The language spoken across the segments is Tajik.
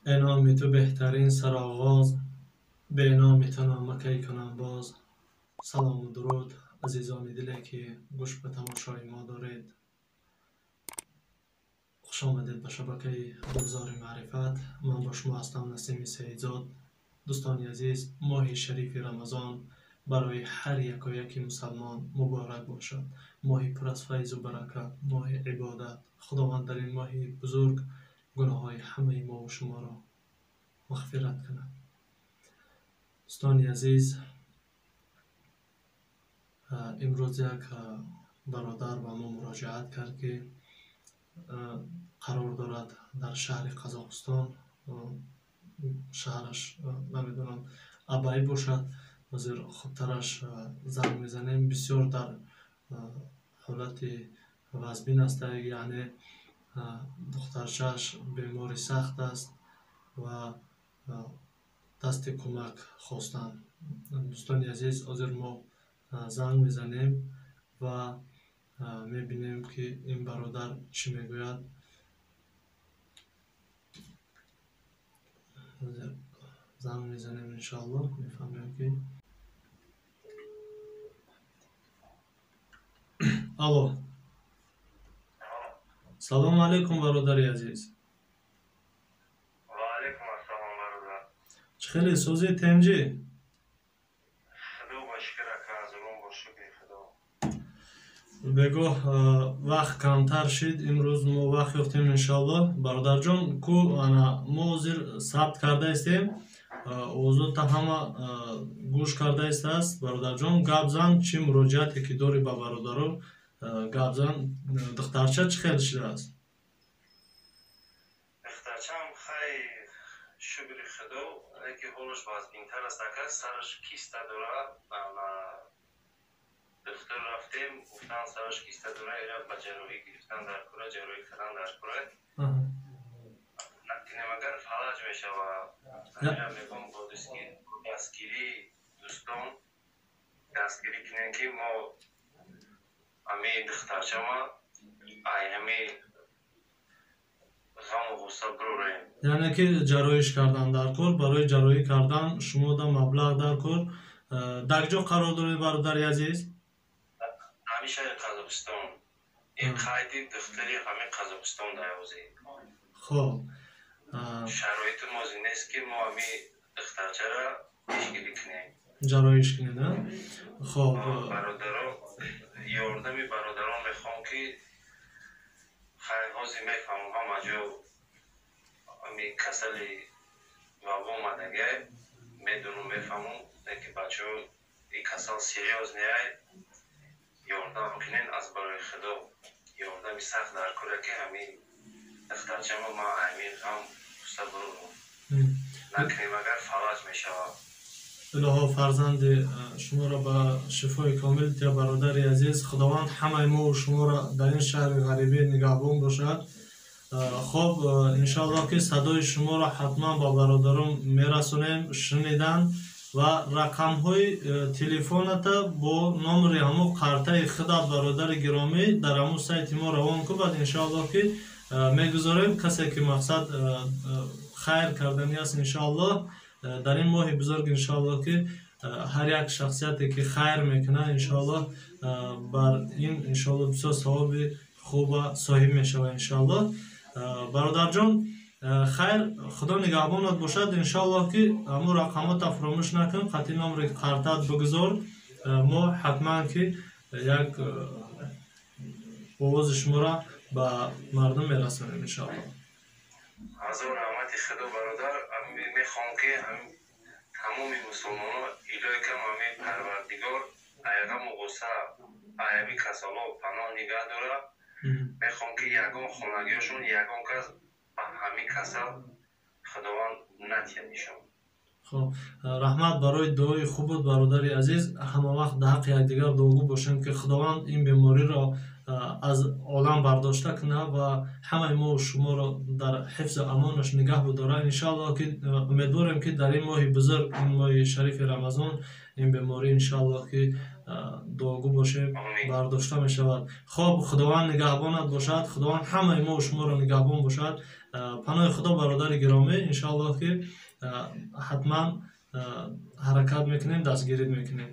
Э номи ту беҳтарин сароғоз, бе номи ту нома кай кунам боз. Салому дуруд, азизони диле, ки гӯш ба тамошои мо доред. Хушомадед ба шабакаи Гулзори маърифат. Ман бо шумо ҳастам, Насими Саидзод. Дӯстони азиз, моҳи шарифи Рамазон барои ҳар якояки мусалмон муборак бошад. Моҳи пур аз файзу баракат, моҳи ибодат. Худованд дар ин моҳи бузург гуноҳҳои ҳамаи мову шуморо мағфират кунад. Дӯстони азиз, имрӯз як бародар ба мо муроҷиат кард, ки қарор дорад дар шаҳри Қазоқистон, шаҳраш намедонам, Абай бошад. Ҳозир хубтараш занг мезанем. Бисёр дар ҳолати вазбин аст, яъне духтарчааш бемори сахт аст ва дасти кӯмак хостанд. Дӯстони азиз, ҳозир мо занг мезанем ва мебинем, ки ин бародар чӣ мегӯяд. Ҳозир занг мезанем, иншоаллоҳ мефаҳмем, ки алло. Салому алайкум, бародари азиз. Ваалайкум ассалом, бародар. Чӣ хеле, сӯзи, тинҷӣ? Худо ба шукр, ака, азурон бо шукри Худо. Бегоҳ вақт камтар шид, имрӯз мо вақт ёфтем, иншоаллоҳ. Бародарҷон, ку ана мо ҳозир сабт карда истем, овозота ҳама гӯш карда истааст. Бародарҷон, гап зан, чӣ муроҷиате ки дорӣ ба бародаро, гап зан. Духтарча чӣ хел шудааст? Духтарчам хай, шукри Худо, леки ҳолаш вазбинтар аст, ака. Сараш киста дорад. Духтур рафтем, гуфтан, сараш киста дора, ира ба ҷарроҳӣ гирифтан дар кура, ҷарроҳӣ кардан дар кура. Накунем агар, фалаҷ мешавад. Ира мегӯм, бо дастгирии дӯстон дастгирӣ кунем, ки мо ҳамин духтарчама ай ҳамин ғаму ғусса бирорем. Яъне ки ҷарроҳиш кардан дар кор, барои ҷарроҳӣ кардан шумо да маблағ дар кор. Дар ҷо қарор доред, бародари азиз? Ҳамин шаҳри Қазоқистон, ин қайди духтари ҳамин Қазоқистон дар ҳозир. Хоб. Шароити мози нест, ки мо ҳамин духтарчаро пешгирӣ кунем. Ҷарроҳиш кунед. Хоб. Бародаро, ёрдами бародарон мехоҳам, ки хай, ҳозир мефаҳмам, ҳама ҷо ҳамин касали вабо омадагай, медонам, мефаҳмам, леки бачаҳо, ин касал серьёзный ай, ёрдам кунен аз барои Худо. Ёрдами сахт дар кора, ки ҳамин духтарчама ман ҳамин ғам ғусса бирорам. Накунем агар, фалаҷ мешавад. Илоҳо, фарзанди шуморо ба шифои комил тия, бародари азиз. Худованд ҳамаи мову шуморо дар ин шаҳри ғарибӣ нигаҳбон бошад. Хоб, иншоаллоҳ, ки садои шуморо ҳатман ба бародарон мерасонем, шунидан ва рақамҳои телефоната бо номери ҳамун қартаи худат, бародари гиромӣ, дар ҳамун сайти мо равон кун. Баъд, иншоаллоҳ, ки мегузорем. Касе ки мақсад хайр кардани аст, иншоаллоҳ, дар ин моҳи бузург, иншоаллоҳ, ки ҳар як шахсияте ки хайр мекунад, иншоаллоҳ, бар ин, иншоаллоҳ, бисёр савоби хуба соҳиб мешавад, иншоаллоҳ. Бародарҷон, хайр, Худо нигаҳбонат бошад. Иншоаллоҳ, ки ҳамун рақамота фаромӯш накун, қатъи номери қартат бигузор. Мо ҳатман ки як овози шуморо ба мардум мерасонем, иншоаллоҳ. Ҳазор раҳмати Худо, бародар. Мехоҳам, ки тамоми мусулмоно, илоҳи кам, ҳамин Парвардигор ай ғаму ғусса, ай ҳамин касало паноҳ нигаҳ дорад. Мехоҳам, ки ягон хонагиҳошон ягон кас ба ҳамин касал Худованд натиҳад нишон. Хоб, раҳмат барои дуои хубот, бародари азиз. Ҳама вақт дар ҳаққи якдигар дуогӯ бошем, ки Худованд ин бемориро аз олам бардошта кунад ва ҳамаи мо шуморо дар ҳифзу амонаш нигаҳ бидорад. Иншоаллоҳ, ки умедворем, ки дар ин моҳи бузург, ин моҳи шарифи Рамазон, ин беморӣ, иншоаллоҳ, ки Дуогӯ бошем, бардошта мешавад. Хоб, Худованд нигаҳбонат бошад, Худованд ҳамаи мо шуморо нигаҳбон бошад. Паноҳи Худо, бародари гиромӣ. Иншоаллоҳ, ки ҳатман ҳаракат мекунем, дастгирӣ мекунем.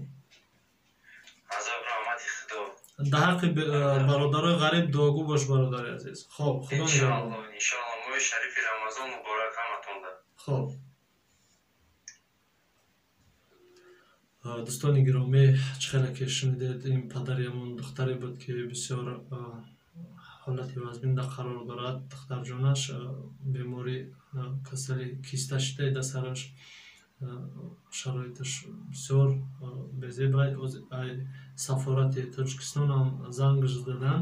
Дар ҳаққи бародарои ғариб дуогӯ бош, бародари азиз. Хоб, Худо нигаҳбон. Моҳи шарифи Рамазон муборак ҳаматонда. Хоб, дӯстони гиромӣ, чӣ хеле ки шунидед, ин падари ҳамон духтаре буд, ки бисёр ҳолати вазминда қарор дорад. Духтарҷонаш беморӣ, касали киста шидаи дар сараш, шароиташ бисёр безеб. Сафорати Тоҷикистонам занг задан.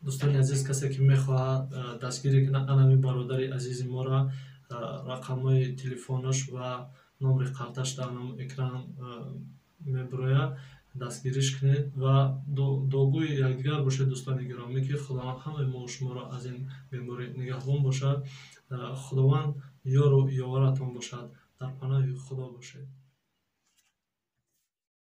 Дӯстони азиз, касе ки мехоҳад дастгирӣ кунад анами бародари азизи моро, рақамҳои телефонаш ва номери қарташ дар экран мебирояд, дастгириш кунед ва дуогӯи якдигар бошед, дӯстони гиромӣ, ки Худованд ҳамаи мо шуморо аз ин беморӣ нигаҳбон бошад. Худованд ёру ёваратон бошад. Дар паноҳи Худо бошед.